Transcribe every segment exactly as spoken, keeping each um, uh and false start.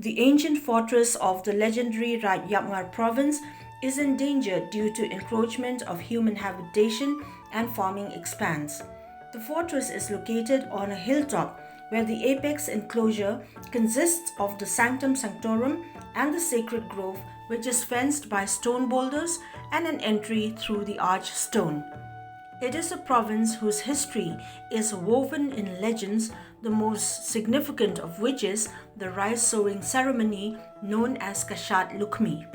The ancient fortress of the legendary Raid Yapngar province is in danger due to encroachment of human habitation and farming expanse. The fortress is located on a hilltop where the apex enclosure consists of the sanctum sanctorum and the sacred grove, which is fenced by stone boulders and an entry through the arch stone. It is a province whose history is woven in legends, the most significant of which is the rice sowing ceremony known as Kashat Lukmi.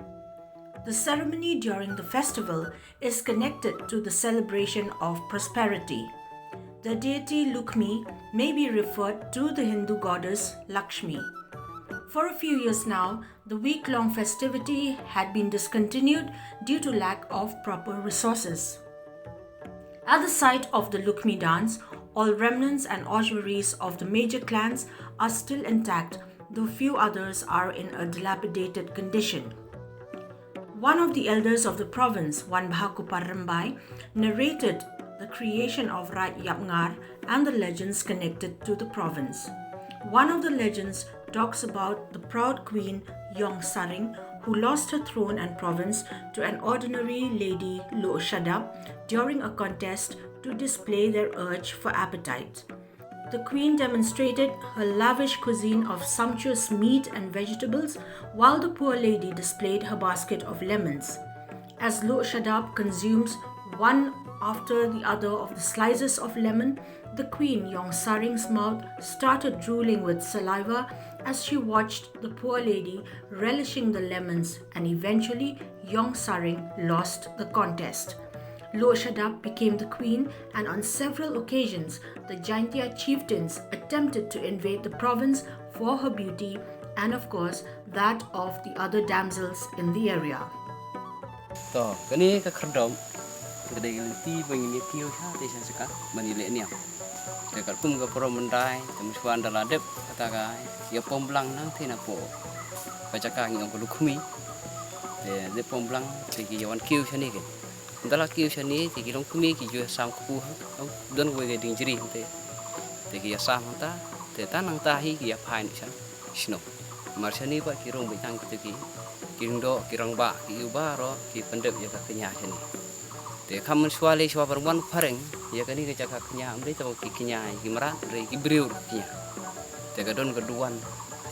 The ceremony during the festival is connected to the celebration of prosperity. The deity Lukmi may be referred to the Hindu goddess Lakshmi. For a few years now, the week long festivity had been discontinued due to lack of proper resources. At the site of the Lukmi dance, all remnants and ossuaries of the major clans are still intact, though few others are in a dilapidated condition. One of the elders of the province, Wanbha Kupar Rimbai, narrated the creation of Raid Yapngar and the legends connected to the province. One of the legends talks about the proud queen Yong Saring, who lost her throne and province to an ordinary lady, Lo Shadap, during a contest to display their urge for appetite. The queen demonstrated her lavish cuisine of sumptuous meat and vegetables, while the poor lady displayed her basket of lemons. As Lo Shadap consumes one after the other of the slices of lemon, the queen, Yong Saring's mouth started drooling with saliva as she watched the poor lady relishing the lemons, and eventually Yong Saring lost the contest. Lo Shadap became the queen, and on several occasions, the Jaintia chieftains attempted to invade the province for her beauty and, of course, that of the other damsels in the area. To, kane ka khyrdop ka dei ka lynti ba ngi ïa kiew sha te sha shaka ban ïa leh niam. Te katkum ka parom ban dai te mynshwa ynda la dep kata ka ïa pom blang nangtei napoh ka jaka ngi ong ka Lukmi. Te dep pom blang te ki ïa wan kiew shane ki. Ynda la kiew shane te ki long kmie ki ju ïa sam kpu ha. Don kawei ka dieng jri hangte. Te ki ïa sam hangta te tang nangta hi ki ïa phai noh sha shnong. Mar shane pat ki rung beit tang kito ki, ki lyngdoh, ki rangbah, ki ïew baroh ki pyndep ïa ka kñia shane. Te kham mynshwa lei shwa ban wan phareng ïa kane ka jaka kñia, ym dei tang ki kñia ïa ki mrad, hynrei ki briew ruh ki kñia. Te ka don ka duwan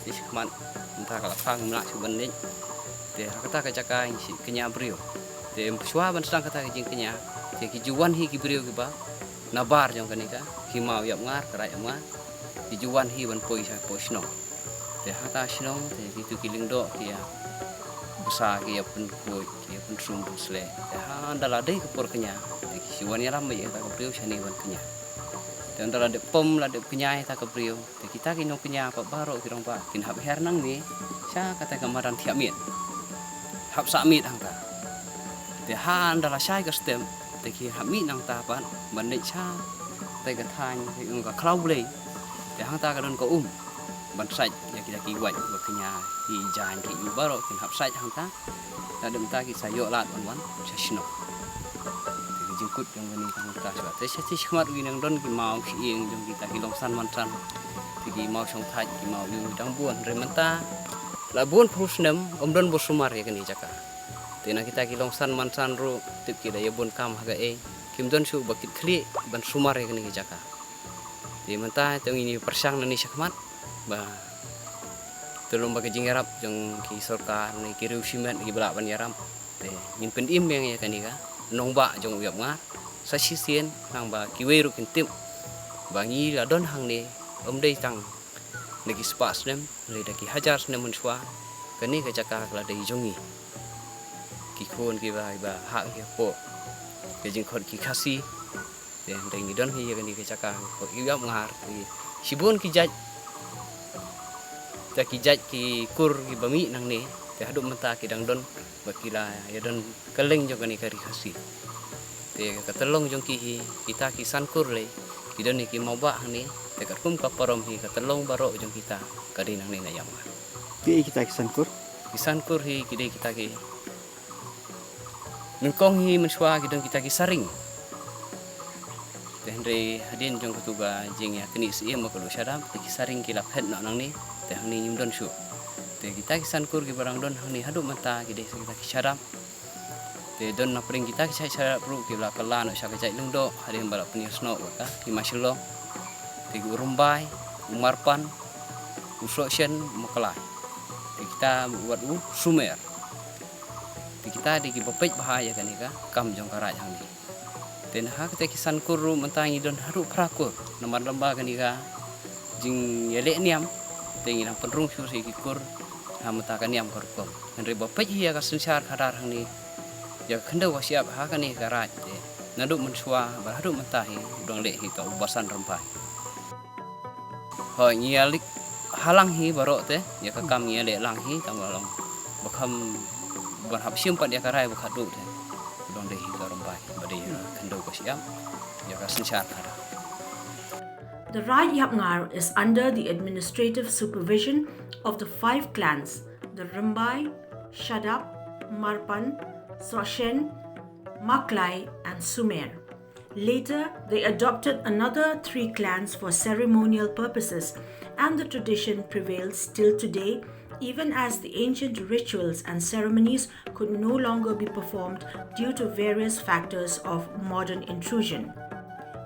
shi shakhmat, mynta ka la phang, ym lah shuh ban leit. Te ha kata ka jaka shi kñia briew. Te shwa ban sdang kata ka jingkñia, te ki ju wan hi ki briew kiba nabar jong kane ka hima u Yapngar, ka Raid Yapngar. Ki ju wan hi ban poi shapoh shnong. Te hangta shnong te kitu ki lyngdoh ki ïa bsa, ki ïa pynkhuid, ki ïa pynsum pynsleh. Te haba la dei ka por kñia te ki shu wan ïalam ïa kata ka briew shane ban kñia. Te haba la dep pom, la dep kñia ïa kata ka briew, te kita ki nongkñia pat baroh ki rangbah kin hap her nangne sha kata ka madan thiah miet, hap sah miet hangta. Te haba la shai ka step te ki hap mih nangta pat ban leit sha kata ka thaiñ, ka ong ka Khlaw Blei. Te hangta ka don ka um ban sait ïa kita ki wait ba kñia, ki jaiñ, ki ïew baroh kin hap sait hangta. Te dep mynta ki sa ïoh lad ban wan sha shnong. Te ka jingkut jong kane ka hangta shuwa. Te sha shi shakhmat ki nang don ki maw shyieng jong kita ki long san man san. Te ki maw shongthait, ki maw ïew dang bun, hynrei mynta la bun phew snem ym don ba sumar ïa kane jaka. Te na kita ki long san man san ruh tip ki da ïa bun kam ha kaei, kim don shuh ba kit khlieh ban sumar ïa kane ka jaka. Te mynta te ngin ïa pyrshang nangne shakhmat ba te long ba ka jingïarap jong ki sorkar ne ki riew shimet kiba lah ban ïarap. Te ngin pynim biang ïa kane ka nongbah jong u Yapngar sa shisien, khnang ba kiwei ruh kin tip ba ngi la don hangne ym dei tang da ki spah snem, hynrei da ki hajar snem mynshuwa kane ka jaka ka la dei jong ngi. Ki khun kiba, kiba hap hi hapoh ka jingkhot ki Khasi. Te hynrei ngi don hi ïa kane ka jaka, hapoh u Yapngar, ki shibun ki jait, da ki jait ki kur kiba mih nangne, te haduh mynta ki dang don, ba ki la ïa don kylleng jong kane ka ri Khasi. Te ka tyllong jong ki hi, kita ki san kur lei ki don ïa ki mawbah hangne. Te katkum ka parom hi, ka tyllong baroh jong kita ka dei nangne na Yapngar. Kiei kita ki san kur? Ki san kur hi ki dei kita ki, nyngkong hi mynshuwa ki don kita ki saring. Te hynrei hadien jong katu ka jingïaknieh syiem bad ka Lo Shadap, te ki saring ki la phet noh nangne, te hangne ngim don shuh. Te kita ki san kur kiba dang don hangne haduh mynta ki dei kita ki shadap. Te don na pdeng kita ki shadap ruh kiba la kylla noh sha ka jait lyngdoh hadien ba la pynïasnoh bad ka ki mashilong. Te ki u Rymbai, u Marpan, u Sohshen, u Maklai. Te kita bad u Sumer. Te kita dei kiba peit bha ïa kane ka kam jong ka Raid hangne. Te na ha kata ki san kur ruh mynta ngi don haduh phra kur namar lem bad kane ka jingïaleh niam. Te ngi nang pynrung shuh shuh ki kur ha mynta ka niam ka rukom. Hynrei ba peit hi ïa ka synshar khadar hangne, ïa ka khyndew ka shyiap ha kane ka Raid te, naduh mynshuwa bad haduh mynta hi u dang leh hi ka u Basan Rymbai. Hooid, ngi ïa leh lang hi baroh te, ïa ka kam ngi ïa leh lang hi tang ba long ba kham ban hap shim pat ïa ka rai ba khatduh te. U dang dei hi ka Rymbai ba dei ïa ka khyndew ka shyiap, ïa ka synshar khadar. The Raid Yapngar is under the administrative supervision of the five clans, the Rymbai, Shadap, Marpan, Sohshen, Maklai, and Sumer. Later, they adopted another three clans for ceremonial purposes, and the tradition prevails till today, even as the ancient rituals and ceremonies could no longer be performed due to various factors of modern intrusion.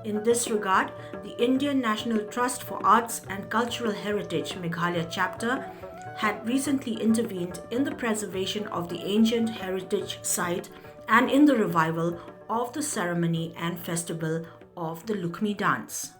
In this regard, the Indian National Trust for Arts and Cultural Heritage Meghalaya Chapter had recently intervened in the preservation of the ancient heritage site and in the revival of the ceremony and festival of the Lukmi dance.